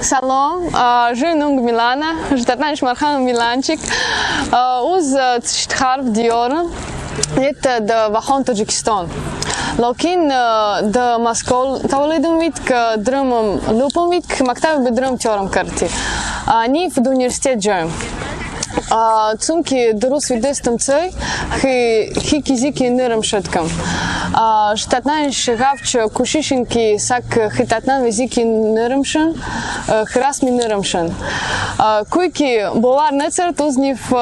Салом, жи нунг Милана, житатнан Шмархан Миланчик. Уз Цштхарв Диорн, это да Вахон Таджикистан. Локин да Москол тавалидум вит к дръмам лупам вит к мактаб бе дръм тьорам карти. Ни в университет джоем. Цунки дорус видестам цей, хики зики нырам шеткам. Штатнан шгавч кушишинки сак хитатнан визики нырымшын, храсми нырымшын. Куйки болар нецер тузнив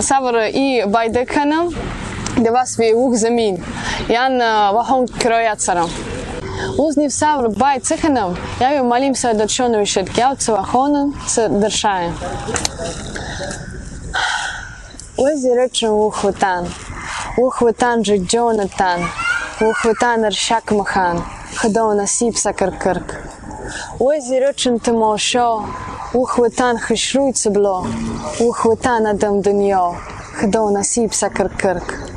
савара и байдекханам, де вас ви ух замин. Ян вахон крояцарам. Узнив савр бай цеханам, я ви молимся дачонови шеткявца вахонан с дършаем. Узи речен ухватан, ухватан же Джонатан, ухватан аршак махан, хадо насип сакаркърк. Узи речен тъмошо, ухватан хашруй цебло, ухватан адам дъньо, хадо насип сакаркърк.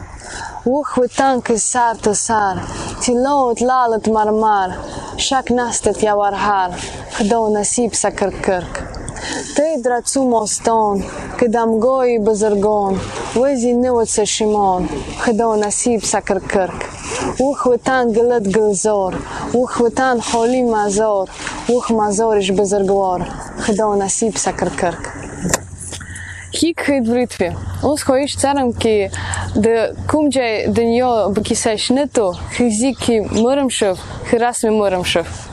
Ухватан кесар тасар, тилоот лалът мармар, шак настът явархар, хадо насип сакаркърк. Тъй драцу мостон, кедамгой базаргон, уези нылъца Шимон, хадо насип сакаркърк. Ухватан гълът гълзор, ухватан холи мазор, ух мазориш базаргвор, хадо насип сакаркърк. Хик хид бритви. Ус хоиш царамки да кумджай дъньо бакисеш нето, хизики мъръмшъв, храсми мъръмшъв.